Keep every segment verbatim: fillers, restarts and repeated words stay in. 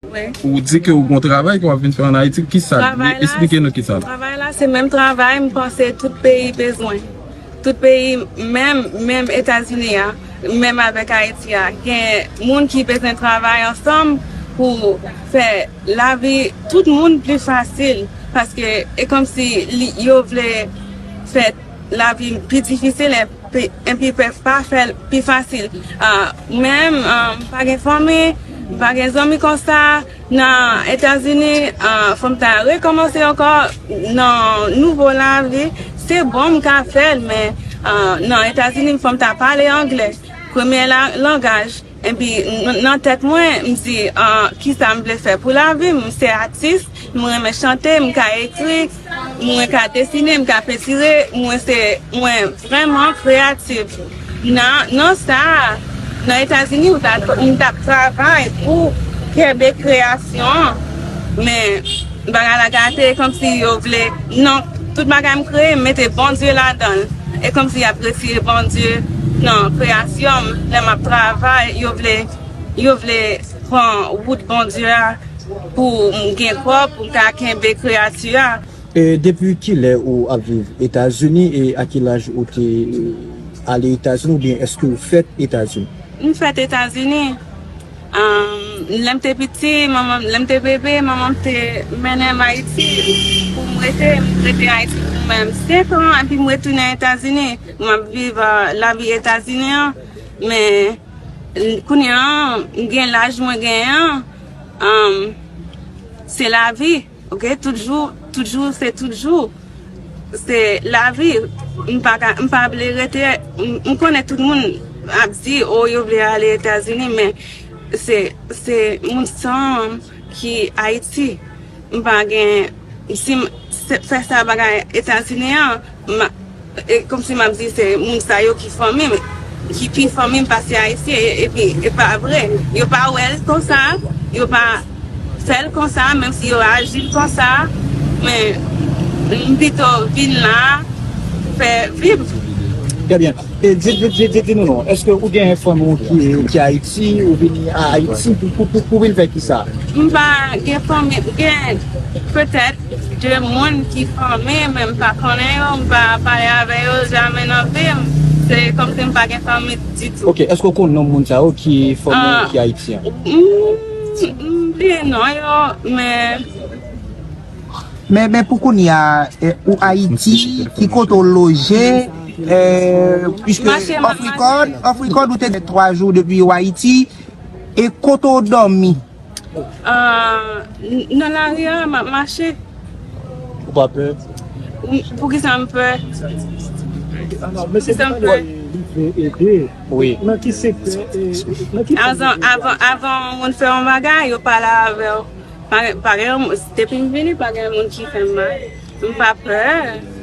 Ou di ke ou gon travay ke w ap vin fè ann Ayiti, kisa l ye? Travay la, eksplike nou kisa l ye. Travay la, se menm travay, m panse tout peyi bezwen. Tout peyi, menm, menm Etazini a, menm avèk Ayiti a, gen moun ki bezwen travay ansanm pou fè lavi tout moun pli fasil. Paske e kòmsi li, yo vle fè lavi pi difisil, enpi, enpi pa fè l pi fasil. Ah, mwen menm, ah, m pa gen fanmi, m pa gen zanmi konsa. Nan Etazini, ah, fò m ta rekòmanse ankò nan nouvo lavi. Se bon m ka fè l, men, ah, nan Etazini, fò m ta pale anglè. Premye la, langaj. Epi, n-, nan tèt mwen, m di, ah, kisa m vle fè pou lavi m? M se atis, m renmen chante, m ka ekri, mwen ka desine, m ka pentire, mwen se, mwen vrèman kreyatif. Nan, nan sa, nan Etazini, ou ta, m t ap travay pou kenbe kreyasyon an, men bagay la gate, kòmsi yo vle, non, tout bagay m kreye, m mete Bondye ladan l. E kòmsi y ap retire Bondye nan kreyasyon m, lè m ap travay, yo vle, yo vle pran wout Bondye a pou m gen kòb, pou m ka kenbe kreyati a. E depi kilè ou ap viv Etazini e a ki laj ou te ale Etazini oubyen èske ou fèt Etazini? M fèt Etazini. Ahn, lè m te piti, manman, lè m te bebe, manman m te mennen m Ayiti pou m rete. M rete Ayiti pou mwen menm senk an, epi m retounen Etazini. M ap viv, ah, lavi Etazini an. Men, kounye a, m gen laj mwen genyen an, ahn, se lavi. Ok, tout jou, tout jou, se tout jou. Se lavi. M pa ka, m pa vle rete, m, m konnen tout moun ap di, "Oh, yo vle ale Etazini," men se, se moun san ki Ayiti. M pa gen, si m se, fè sa bagay Etazini an, m, e kòmsi m ap di se moun sa yo ki fanmi m, ki pi fanmi m pase Ayisyen, e, epi e pa vre. Yo pa wè l konsa, yo pa fè l konsa, menm si yo aji l konsa, men m pito vin la, fè viv. Trè byen. E di, di, di, di, di nou non, èske ou gen fanmi w ki, ki Ayiti, ou vini a Ayiti pou, pou, pou, pou vin fè kisa? M pa gen fanmi, m gen petèt de moun ki fanmi, men m pa konnen yo, m pa pale avè yo jamè nan vi m. Se kòmsi m pa gen fanmi ditou. Ok, èske w konn non moun sa yo ki fanmi w ki ayisyen? M, m bliye non yo, men Men, men pou kounye a, eh, ou Ayiti, ki kote w loje, eh, piske off record, off record ou te gen twa jou depi w Ayiti, e kote w dòmi? Ah, n-, nan lari a, m ap mache. Ou pa pè? M, poukisa m pè? Poukisa m pè? Wi. Nan ki sektè, eh, nan ki... Avan, avan, avan yon moun fè yon bagay, yo pale avè w. Pa, pa gen moun, depi m vini, pa gen moun ki fè m mal. M pa pè.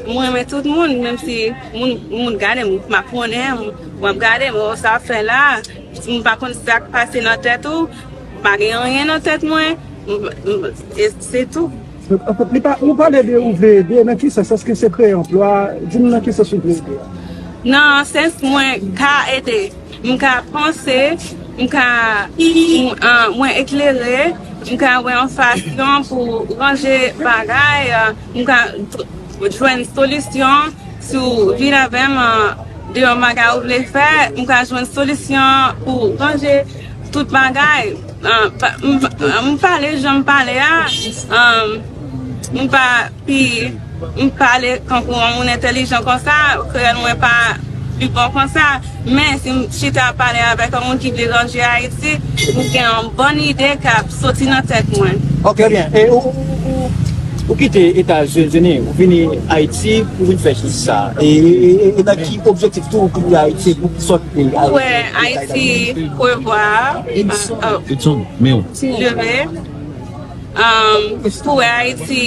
M renmen tout moun, menm si moun, moun gade m, ou pa konnen m, w ap gade m, "Oh, sa w ap fè la?" M pa konn sa k pase nan tèt ou, pa gen anyen nan tèt mwen, m, m, e se tou. Donk, an fèt, li pa, ou pale de ou vle ede, nan ki sans? Èske se kreye anplwa? Di m nan ki sans ou vle ede a? Nan sans mwen ka ede. M ka panse, m ka, m, ah, mwen eklere, m ka wè yon fason pou ranje bagay, ah, m ka t-, jwenn solisyon. Si w vin avè m, ah, de yon bagay ou vle fè, m ka jwenn solisyon pou ranje tout bagay. Ah, pa, m, m pale jan m pale a, ah, m pa pi, m pale kankou yon moun entèlijan konsa, kreyòl mwen pa pi bon konsa, men si m chita pale avèk yon moun ki vle ranje Ayiti, m gen yon bòn ide k ap soti nan tèt mwen. Ok, byen. E ou, ou, ou, ou kite Etazini, ou vini Ayiti pou vin fè kisa? E, e, e, e nan ki objektif tou ou kite Ayiti? Poukisa w kite Ayiti? Pou wè Ayiti, pou wè, ah, ah, leve. Um, pou wè Ayiti,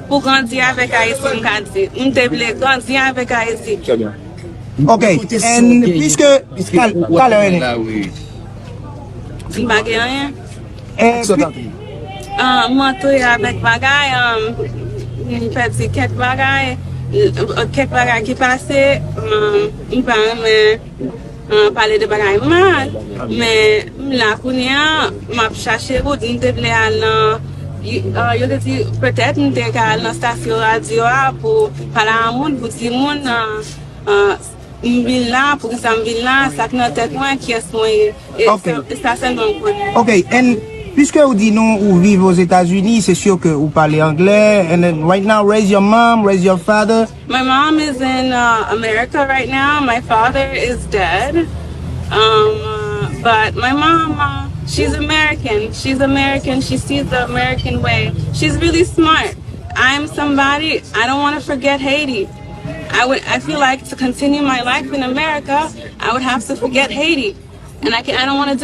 pou grandi avèk Ayiti, m ka di. M te vle grandi avèk Ayiti. Trè byen. Ok, and piske, talè, Rene. M pa gen anyen. E pi, ah, m antre avèk bagay, ah, m pèdi kèk bagay, kèk bagay ki pase, ah, m pa renmen An pale de bagay mal, men m la kounye a, m ap chache wout, m te vle al nan, y- ah, yo te di petèt m te ka al nan stasyon radyo a pou pale a moun, pou di moun, ah, ah, m vin la, poukisa m vin la, sa k nan tèt mwen, kiyès mwen ye. E Ok. sa- e sa sèlman m konnen. Ok, and puisque ou di nou ou viv Ozetazini, se sûr que ou pale anglè, and then right now, where's your mom, where's your father? My mom is in uh, America right now. My father is dead. Um, uh, but my mom, uh, she's American. She's American. She sees the American way. She's really smart. I'm somebody, I don't want to forget Haiti. I would, I feel like to continue my life in America, I would have to forget Haiti. And I, can, I don't want to do